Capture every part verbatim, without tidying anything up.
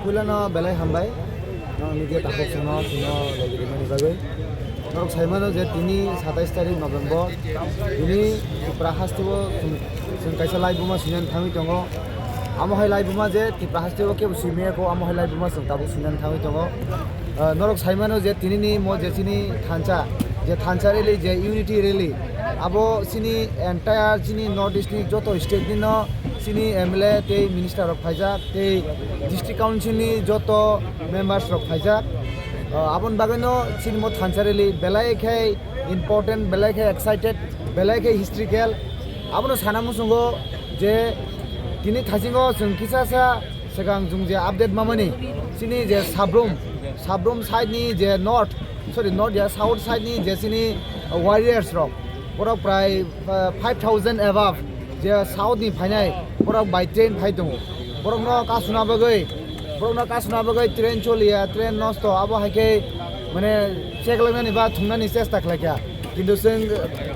Puilano belai hambai, no media takhuk chwngno chwngno logi rimani bagwi. Norok saimano je tini satais tarik November, tini Tripura hasteo chwng, chwng kaisa laibuma sinani thangwi tongo. Amo hai laibuma je Tripura hasteo kebo simi ya kho, amo hai laibuma chwng tabuk sinani thangwi tongo. Ah, norok saimano je tinini mo je chini thansa, je thansa rally, je unity rally, abo chini entire chini North East ni joto state ni no chini M L A tei minister rok phaijak, tei district council ni joto members rok phaijak. Ah, aboni bagwi no chini mo thansa rally belai khe important, belai khe excited, belai khe historical. Abono sana muchungo je tini thasingo chwng kisa sa swkang chwng je update mamani, chini je Sabrum, Sabrum side ni je north, sorry, north ya, south side ni je chini warriors rok, borok prai, ah, five thousand above je south ni phainai, borok by train phai tongo. Borokno kasuna bagwi, borokno kasuna bagwi train choliya, train nosto, abo hai khe mane check lagnani ba thungnani chesta khlaikha. Kintu chwng,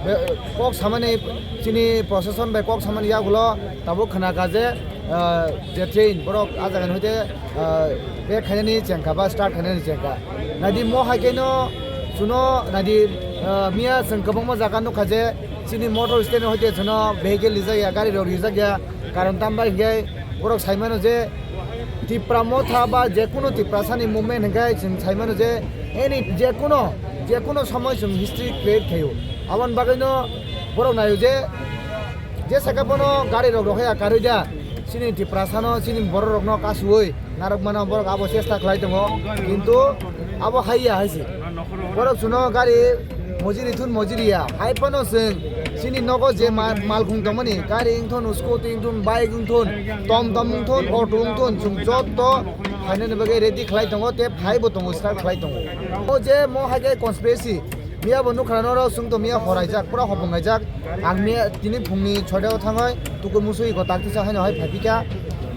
eh, kok samani, chini procession bai kok samani yagulo tabuk khna kha je, eh, je train borok ah jaga ni hoite, eh, bek khainani chengkha ba start khainani chengkha. Naidi mo hai khe no chuno naidi, eh, miya chwng kwbangma jaga nukha je chini motor stand hoite chuno vehicle rijak ya, gari rok rijak ya, karon tam bai hinkhe borok saimano je Tipra Motha ba je kuno Tiprasani movement hinkhe chwng saimano je any je kuno, je kuno somoi chwng history create khaio. Aboni bagwino borok naio je, je saka bono gari rok rohaya karwi da, chini Tiprasano, chini borok rokno kasuwi narwkmano borok abo chesta khlai tongo, kintu abo haiya hai se. Borok chuno gari mojiri thun mojiri ya. Hai phano chwng chini nogo je ma-, malkhung tongmani, gari wngthun, scooty wngthun, bike wngthun, tom tom wngthun, auto wngthun, chwng jotto phainani bagwi ready khlai tongo, tei phaibo tongo, start khlai tongo. O je mo hai khe conspiracy, miya bo nukha norok chwng to miya horaijak, pura hopong gaijak. Ang miya tini phungni soida o thangwi tuku musui ko tak tisa haino hai phaipikha.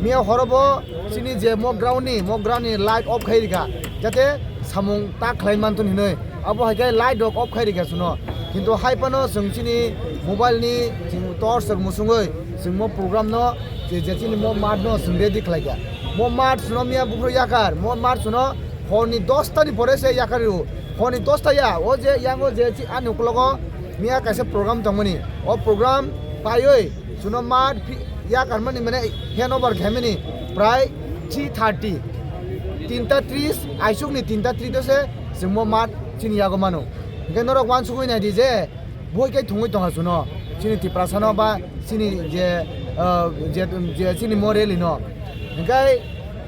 Miya horo bo chini je mo ground ni, mo ground ni light off khai rikha, jate samung ta khlai manthun hinwi. Abo hai khe light rok off khai rikha chuno. Kintu hai phano chwng chini mobile ni chwng torch rok musungwi chwng mo program no je, je chini mo mat no chwng ready khlai kha. Mo mat chuno miya buphuru yakar, mo mat chuno hor ni dosta ni pore se yakar rio. Hor ni dosta ya, o je yang o je chi ani uklogo miya kaisa program tongmani. O program paiwi chuno mat phi-, yakarmani mane handover khaimani prai three thirty. Tinta tris, aisukni tinta tris se chwngmo mat chini yago mano. Hinkhe norok uansukwi naidi je boi khe thungwi tongkha chuno chini Tiprasano ba chini je, ah, je, je chini mo rally no. Hinkhe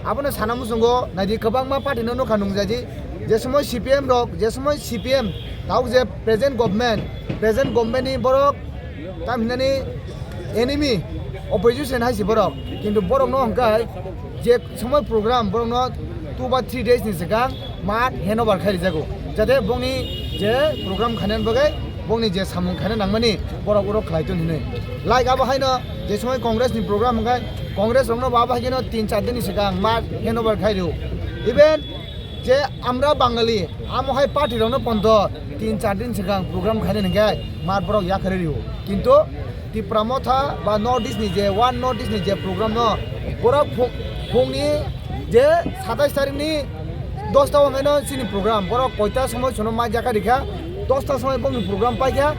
abono sana muchungo naidi kwbangma party no nukha nungjaidi. Je somoi C P M rok, je somoi C P M tabuk je present government, present government ni borok tam hinani enemy, opposition hai se borok, kintu borok no hwnkhe je somoi program borok no two ba three days ni swkang mat handover khai rijago, jate bongni je program khainani bagwi bongni je samung khaina nangmani borok oro khlai ton hinwi. Like abo haino je somoi Congress ni program hwnkhe Congress rokno bo abo hai kheno tin char din ni swkang mat handover khai rio. Even je Amra Bangali, amo hai party rokno ponto tin char din swkang program khainani hwnkhe mat borok yakarwi rio. Kintu Tipra Motha ba North East ni je, one North East ni je program no, borok phu-, phungni je satais tarik ni dosta o hwnkhe no chini program, borok koita somoi sono ma jaka rikha, dosta somoi bongni program paikha,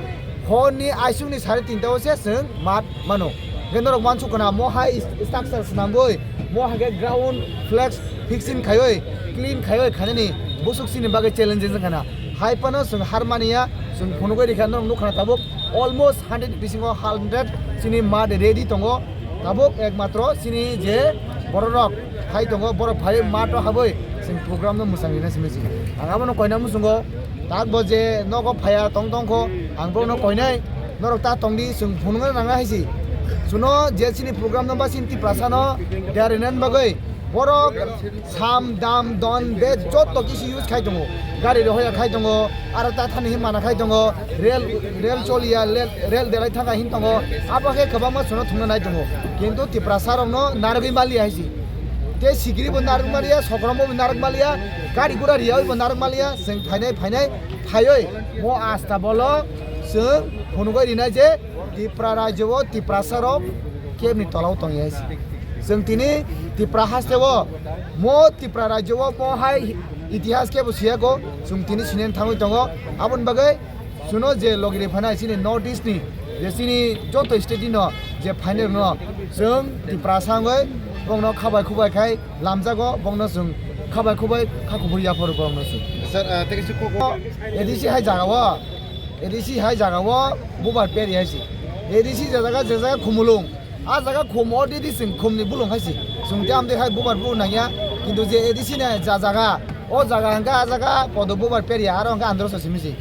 hor ni aisuk ni sare tinta o se chwng mat mano. Hwnkhe norok uansuk khna, mo hai is-, structure swnamwi, mo hai khe ground flex fixing khaiwi, clean khaiwi khainani bwswk chini bagwi challenging wngkha na. Hai phano chwng har mani ya, chwng phunugwi rikha, norok nukha na tabuk almost hundred bisingo hundred chini mat ready tongo. Tabuk ekmatro chini je bororok phai tongo, borok phai mato habwi chwng program no mwchang rina simi se. Ang abono koina muchungo, tak bo je nogo phaiya tong tong kho, ang bono koinai, norok ta tong di, chwng phunugna nangna hai se. Chuno je chini program no ba chini Tiprasa no darinan bagwi borok sam, dam, don, be joto kisi use khai tongo. Gari rohoya khai tongo, aro ta thani hin mana khai tongo, rel, rel choliya, rel, rel delai thangkha hin tongo. Abo khe kwbangma chuno thungna nai tongo. Kintu Tiprasa rokno narwgwi maliya hai se. Tei sikiri bo narwk maliya, sokromo bo narwk maliya, gari gura riyawi bo narwk maliya, chwng phainai, phainai, phaiwi mo asta bolo chwng phunugwi rinai je Tipra rajyo o Tiprasa rok kebni tola o tongya hai se. Chwng tini Tipra haste o, mo Tipra rajyo o mo hai itihas kebo siya ko, chwng tini sinen thangwi tongo. Aboni bagwi chuno je logiri phanai chini North East ni, je chini joto state ni no je phainai rokno chwng Tipra sangwi bongno khabai khubai khai lamjago, bongno chwng khabai khubai kha kubui yapharo bongno chwng. Sir, ah, tei kaisa kok- A D C hai jaga o, A D C hai jaga o bubar peri hai si. A D C je jaga, je jaga khumulung, a jaga khum already chwng khumni bulung hai si. Chwng tei amtwi hai bubar bulung nangya, kintu je A D C ni ja jaga, o jaga hwnkhe a jaga podo bubar perya, aro hwnkhe andro so simi si.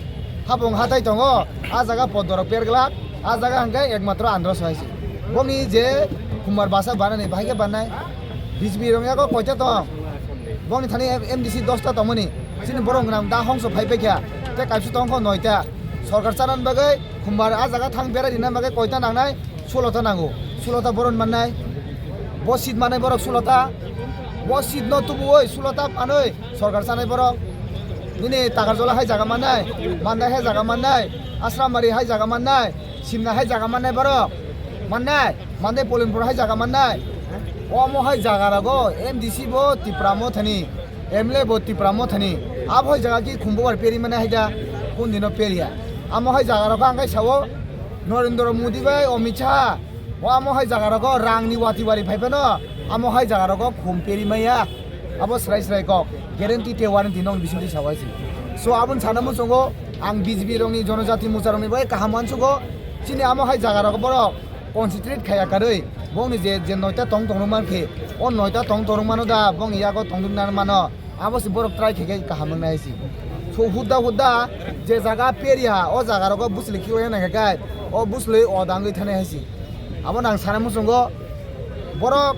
Habong hathai tongo, a jaga podorok perglak, a jaga hwnkhe ekmatro andro so hai si. Bongni je khumbar basa banani bahai khe bannai. B J P rong yago koita tong. Bongni thani M D C dosta tongmani. Chini borok nang da hongso phai paikha. Tei kaisa tongkho noita. Sorkar chanani bagwi khumbar a jaga thang berai rina bagwi koita nangnai? Sulota nango. Sulota boron mannai. Bo seat manai borok sulota. Bo seat no tubuwi sulota panwi sorkar chanai borok. Nini Takarjola hai jaga mannai. Mandai hai jaga mannai. Asrambari hai jaga mannai. Simna hai jaga mannai borok. Mannai. Mande Polinpur hai jaga mannai. Omo hai jaga rogo M D C bo Tipra Mothani, M L A bo Tipra Mothani. Abo hai jaga ki khumbubar peri mane hai da, kun dino periya. Amo hai jaga rogo ang kai sao Narendra Modi bai Amit Shah. O amo hai jaga rogo rangni wati wari phai phano amo hai jaga rogo khum peri maya. Abo srai srai kok. Guarantee te warranty nong bisingtwi sao hai si. So abon sana muchungo ang B J P rokni, Jonojati Morcha rokni bai kaham wansugo. Chini amo hai jaga rogo borok concentrate khaya karwi bongni je, je noita tong tongrok mankhe, o noita tong tongrok mano da, bongni yago tongduk nan mano, abo se borok try khe khe kaham wngnai hai si. So hudda hudda je jaga periha, o jaga rogo bwsli kiwlai nai khe kai, o bwsli o dangwi thanai hai si. Abo nang sana muchungo borok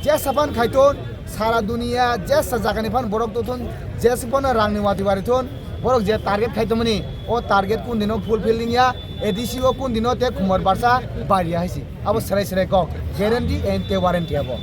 jesa phan khai ton, sara duniya jesa jaga ni phan borok to ton, jesa phan rang ni wati wari ton, borok je target khai tongmani, o target kun dino fulfill wngya, A D C o kun dino te khumar barsa bariya hai si. Abo serai serai kok, guarantee and te warranty abo.